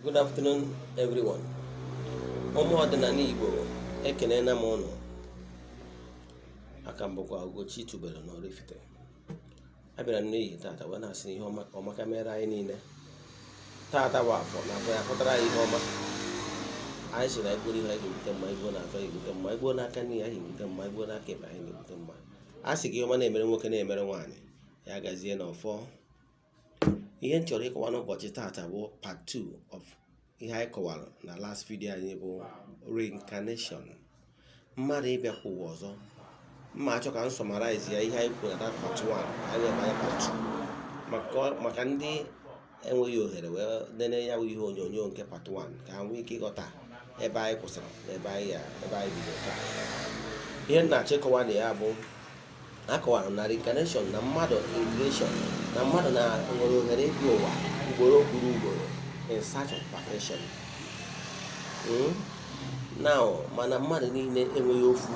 Good afternoon, everyone. Ụmụ ọdịnala Igbo, ekenena m ụnụ. Aka m bụkwa Ugochi tubelu n'Oraifite. Abịara m n'ehihie tata wee na-asị ihe ọma ọmaka mere anyị niile. Tata bụ Afọ, na Afọ ya fọtara anyị ihe ọma. Anyị sị na igboro ihe anyị ga-ebute mma, igbo na-azọ anyị ebute mma, igbo n'aka nri anyị ebute mma, igbo n'aka ekpe anyị na-ebute mma. A sị gị ọma na-emere nwoke, na-emere nwaanyị, ya gazie n'ọfọ. Ihe m chọrọ ịkọwa n'ụbọchị tata bụ part 2 of ihe anyị kọwara na last video anyị, bụ reincarnation, mmadụ ịbịakwa ụwa ọzọ. Mma achọ ka m summarize ya, ihe anyị kwuru na that part 1, anyị wee banye part 2, maka ndị enweghị ohere wee nene ya bụ ihe onyonyo nke part 1, ka ha nwee ike ịghọta ebe anyị kwụsịrị na ebe anyị bidoro taa. Ihe m na-achọ ịkọwa na ya bụ, akọwara m na reincarnation na mmadụ, incarnation na mmadụ na nwere ohere ịbịa ụwa ugboro kwuru ugboro in search of perfection. Now, mana mmadụ niile enweghị ofu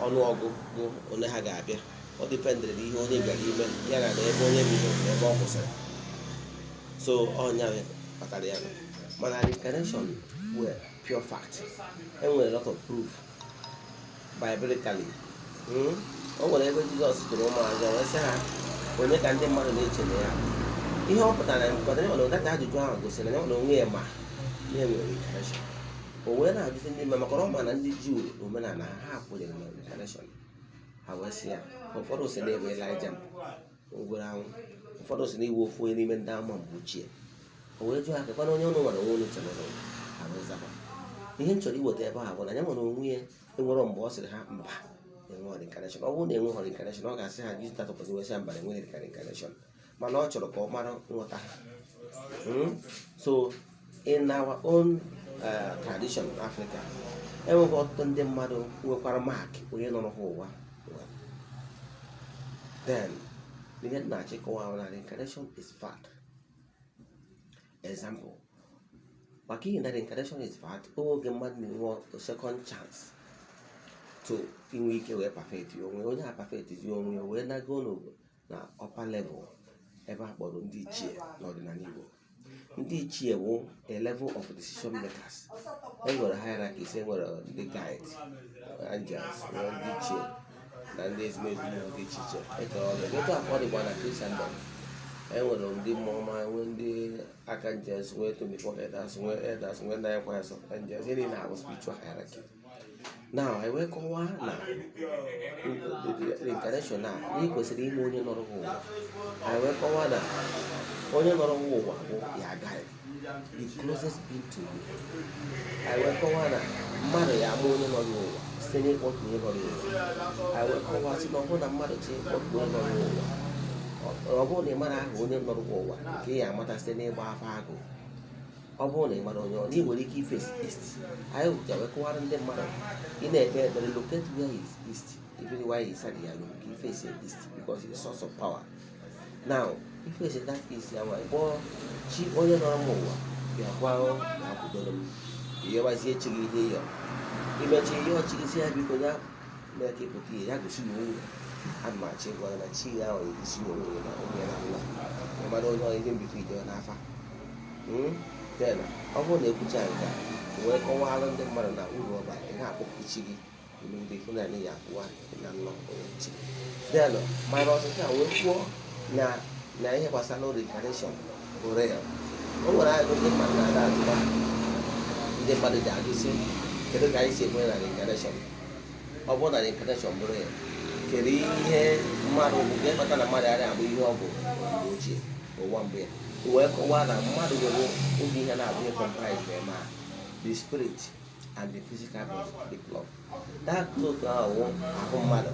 ọnụọgụgụ ole ha ga-abịa. Ọ dependịrị n'ihe onye bịara ime ya na ebe onye bidoro na ebe ọ kwụsịrị. So ọnya kpatara ya. Mana reincarnation were pure fact. Enwere lot of proof biblically. O nwere ebe Jizọs tụrụ ụmụazụ wee sị ha, "Onye ka ndị mmadụ na-eche na ya bụ?" Ihe ọ pụtara nkọta ya na ụdata ajụjụ ahụ gosiri na ya na onwe ya ma ihe nwere reincarnation. O wee na-ajụzi ndị mmadụ, maka na ọ ma na ndị Juu na omenala ha, ha kwenyere na reincarnation. Ha wee sị ya, ụfọdụ sị na ebe Elija ngwere anwụ, ụfọdụ sị na iwu ofu onye n'ime ndị ama mgbe ochie. O wee jụọ ha, "Kekwana onye ụnụ nwere onwe unu chere ụnụ?" Ha wee zaba. Ihe m chọrọ iweta ebe a bụ na ya nwere onwe ya enwere mgbe ọ sịrị ha mba, enweghị reincarnation. Ọ bụrụ na enweghị reincarnation, ọ ga-asị ha jizọs tatụkwasị wee sị ha mba na enweghị reincarnation, mana ọ chọrọ ka ọ mara nghọta ha. So in our own tradition, Africa, enweghị ọtụtụ ndị mmadụ nwekwara mark onye nọrọ ha ụwa. Then ihe m na-achọ ịkọwa na reincarnation is fact. Example, maka ihe na reincarnation is fact, oge mmadụ na-enwe second chance to inwe ike wee perfect onwe onye a, perfect onwe ya, wee nago na upper level ebe a kpọrọ ndị ichie n'ọdịnala Igbo. Ndị ichie bụ a level of decision makers. Enwere hierarchies, enwere ndị guide angels, nwere ndị ichie na ndị ezumezu mmụọ dị iche iche ekere ọrụ. Etu a ka ọ dịkwa na Christendom. Enwere ndị mmụọ ọma, nwee ndị archangels, nwee 24 elders, nwee elders, nwee nine choirs of angels. Ihe niile abụ spiritual hierarchy. Now, anyị wee kọwaa na reincarnation a na ị kwesịrị ime onye nọrọ gị ụwa. Anyị wee kọwaa na onye nọrọ gị ụwa bụ ya guide, the closest being to you. Anyị wee kọwaa na mmadụ ya ama onye nọ gị ụwa site n'ịkpọtụ onye nọ gị ụwa. Anyị wee kọwaa sị na ọ bụrụ na mmadụ chi ịkpọtụ onye nọ gị ụwa, ọ bụrụ na ị mara aha onye nọrọ gị ụwa, nke ị ya amata site n'ịgba afa agụ, ọ bụrụ na ị mara onye ọ na ị nwere ike iface east. Anyị wee kọwara ndị mmadụ, ị na-ekpe ekpere, locate where is east, even why inside ya room, ka iface east, because it's a source of power. Now, iface that east ya, nwa kpọọ chi onye nọrọ m ụwa, bịa gwa ya kwudoro m. Ịyewazie chi gị ihe ịyọ, imechi ihe ọchị gị, si ya biko ya mee ka ịpụta ihe, ya gosi ya onwe ya. Ana m achọ ịgwa gị na chi ya ahụ egosi ya onwe ya na onwe ya na nwa ị mara onye ọ ihe mbife ije n'afa. Then ọ bụrụ na ekwucha nke a, wee kọwara ndị mmadụ na uru ọ bara ị na-akpọpụ chi gị ndị Fulani ya akwụwa na nnọọ onye chi. Then minus nke a, wee kwuo na ihe gbasara reincarnation bụ real. O nwere ajụjụ ndị mmadụ na-ada ajụba, ndị mmadụ ji ajụ sị, kedu ka anyị si ekwenye na reincarnation? Ọ bụrụ na reincarnation bụrụ ya, kedu ihe mmadụ bụ nke kpata na mmadụ adịghị abụ ihe ọ bụ mgbe ochie, ụwa mbụ ya? Wee kọwaa na mmadụ nwere oge ihe na-abụ ihe comprise ma the spirit and the physical body, the cloth. That cloth ahụ ahụ mmadụ,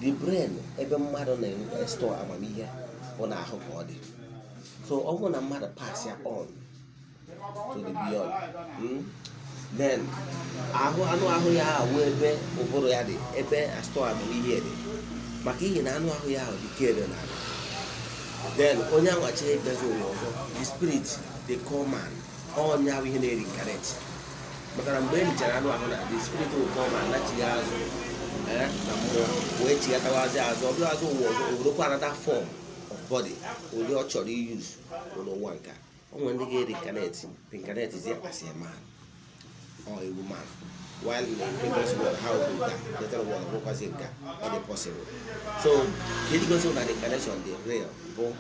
the brain, ebe mmadụ na-store amamihe bụ na ahụ ka ọ dị. So ọ bụrụ na mmadụ pass ya on to the beyond, then ahụ, anụ ahụ ya ahụ, ebe ụbụrụ ya dị, ebe store amamihe dị, maka ihi na anụ ahụ ya ahụ dị kere n'ala. Then onye anwachi ịbịazi ụwa ọzọ, the spirit, the core man, onye ahụ ihe na-reincarnate, maka na mgbe e lichara anụ ahụ na the spirit will come and nachigha azụ na mmụọ, wee chighatawazi azụ, ọ bịa azụ ụwa ọzọ, o werekwa another form of body ụdị ọ chọrọ iyuzu n'ụwa nke a. O nwere ndị ga-reincarnate, reincarnate zie as a man or a woman, while in the previous world ha bụ nka, better world bụkwazi nka. Ọ dị possible. So ka eji gosi na reincarnation dị real bụ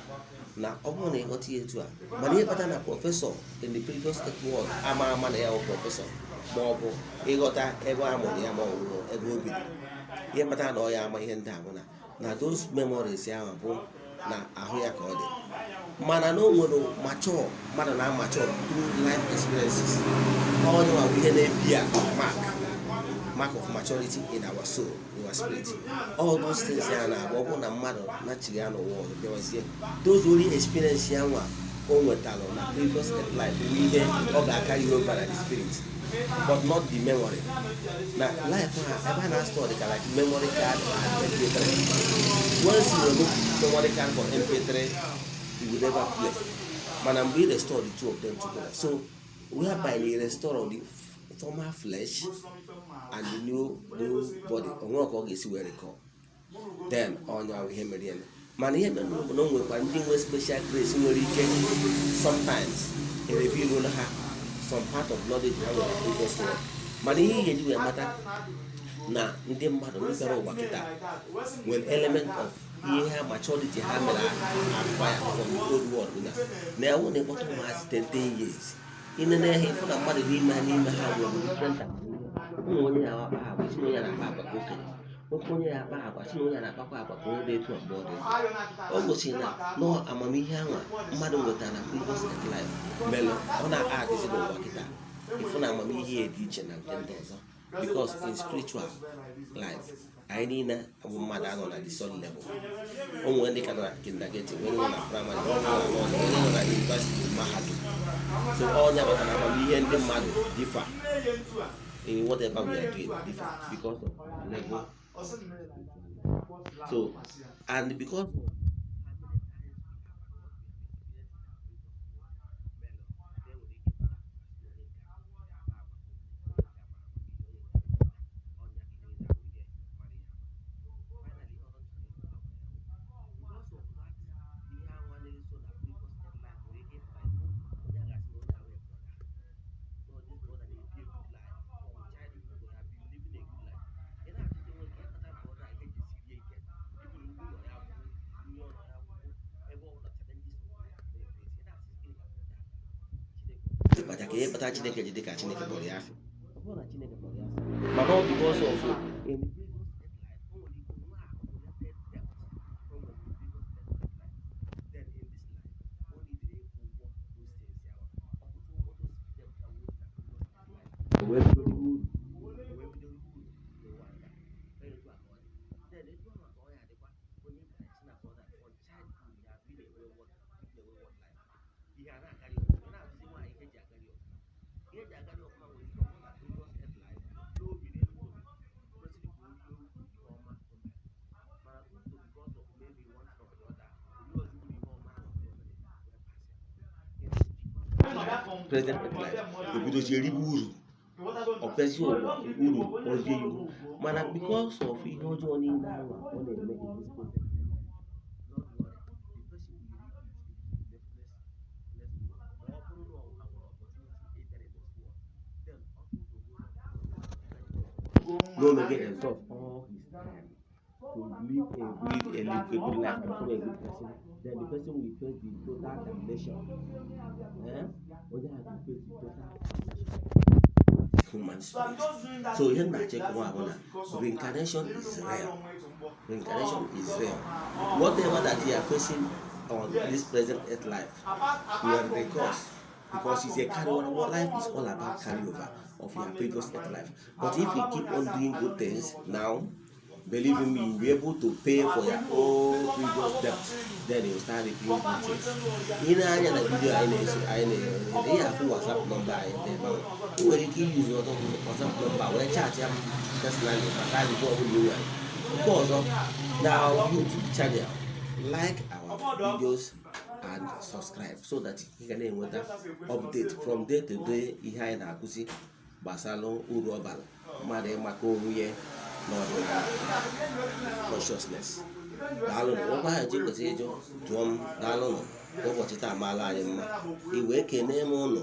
na ọ bụrụ na ịghọta ya etu a. Mana ihe kpatara na professor in the previous world ama ama na ya bụ professor, ma ọ bụ ịghọta ebe a mụrụ ya, ma ọ bụ ebe o biri, ihe kpatara na ọ ya ama ihe ndị a bụ na those memories ahụ bụ na ahụ ya ka ọ dị. Mana na o nwere mature, mmadụ na mature through life experiences. Onye nwa bụ ihe na-ebi a mark of maturity in our soul, in our spirit. All those things ya na-abụ, ọ bụrụ na mmadụ nachighị ya n'ụwa ọzọ, bịawazie, those only experience ya nwa o nwetalụ na previous life bụ ihe ọ ga-akarị over na the spirit, but not the memory. Na life ha ebe a na-store dị ka like memory card and MP3. Once you remove memory card for MP3, it will never play. Mana mgbe ị restore the two of them together, so whereby you restore the former flesh and the new body, onwe ka ọ ga-esi wee recall. Then onye ahụ ihe mere ya. Mana ihe mere bụ na o nwekwara ndị nwe special grace nwere ike sometimes reveal ha some part of knowledge ha nwere previous world. Mana ihe ị ga-eji wee mata na ndị mmadụ, ndị bịara ụwa kịta, nwere element of ihe ha maturity ha mere acquire from the old world bụ na ewu na ịkpọta ụmụazị 10 10 years, inene ha, ịfụ na mmadụ n'ime ha nwere different amamihe. Ụmụ onye na-akpa agwa si na onye na-akpa agwa ka okenye nwoke, onye na-akpa agwa si na onye na-akpakwa agwa ka onye dị etu a. Mgbe ọ dị, o gosiri na nọọ amamihe ahụ mmadụ nwetara na previous life melụ ọ na-adịzi n'ụwa kịta. Ịfụ na amamihe ya dị iche na nke ndị ọzọ, because in spiritual life, anyị niile bụ mmadụ anọ na the same level. O nwere ndị ka nọ na kindergarten, nwere nọ na primary, nwere nọ na nursery, nwere nọ na university, mahadum. So ọnya maka na amamihe ndị mmadụ differ in whatever we are doing, differ because of level. So and because of how many times we have and what we have experienced in our previous world, melụ na enwere ike pụta asị na onye nke a ya akpa agwa ka okenye, onye nke a mara amamihe, onye nke a, ọnya ka ihe niile ahụ ihe mara ihe ama. Finally, ihe ọzọ m chọrọ ịkọwa bụ ya, because of that ihe anwa na-eso na previous life nwere ike ịpụta, ịfụ onye a ga-asị na onye ahụ brother, no, this brother na-ebi a good life from childhood, he have been living a good life. Ị na-ajụzi onwe gị, ịkpata brother a ihe ji esiri ya ike, even mgbe ụlọ ya gwụ, nri ọ nọ ya gwụ, ebe ọ bụla challenges of life na-efesi, ị na-asị, gịnị ka brother a mere? Chineke dị kpata ka ihe kpatara Chineke ji dị ka Chineke kpọrọ ya asị. Ọ bụrụ na Chineke kpọrọ ya asị, mana ọ because of in the previous life, o nwere ike nwe accumulated debt o nwere in the previous life. Then in this life, o nidiri ịkwụ ụgwọ those things ya. Ọ kwụsị ụgwọ those debt ahụ o ji na previous life, o wee bido riwe uru, o wee bido riwe uru n'ụwa nke a. Etu a ka ọ dị. Then etu ahụ ka ọ ya adịkwa onye pụtara si na brother from childhood ya been a wayward, living a wayward life, ihe a na-akarị ọfụma. Ị na-ajụzi nwaanyị ihe eji akarị ọfụma. Ihe eji akarị ọfụma nwere ike ọ bụrụ na previous life n'obi n'elu obi kwesịrị ka o rie uru ihe ọma o mere, mana due to because of maybe one thing or the other, ori ozi uru ihe ọma ahụ o mere wee pass present life, obidozie ribe uru, ọ bịazie ụwa uru kpọzie ihu. Mana because of ihe ọjọọ niile ahụ ọ na-eme in this present life, don't worry, the person will reap it in the next world. Ma ọ bụrụ na ọ ka nwere opportunity ịbịa the next world, then ọ tụrụ no longer exhaust all his time to live a good life and become a good person, then the person will face the total damnation. Eh? Onye ahụ will face the total damnation, human spirit. So ihe m na-achọ ịkọwa bụ na reincarnation is real. Reincarnation is real. Whatever that you are facing on this present earth life, you are the cause, because it's a carryover. Life is all about carryover of your previous earth life. But if you keep on doing good things now, believe in me, you'll be able to pay for your own previous debt. Then you start reaping good things. Ị na-anya na video anyị na-eso anyị na-ere ihe afụ WhatsApp number anyị dị ebe ahụ. Ị nwere ike iyuzu ọtọ WhatsApp number wee chat ya m personally maka ajụjụ ọbụla ị nwere. Nke ọzọ, na our YouTube channel, like our videos and subscribe so that ị ga na-enweta update from day to day, ihe anyị na-akụzi gbasara uru ọ bara mmadụ ịmaka onwe ya n'ọdịnala consciousness. Daalụnụ. Ngwa, ha ji kwesịrị ịjụ, jụọ m. Daalụnụ. Ụbọchị taa amaala anyị mma. I wee kenee m ụnụ.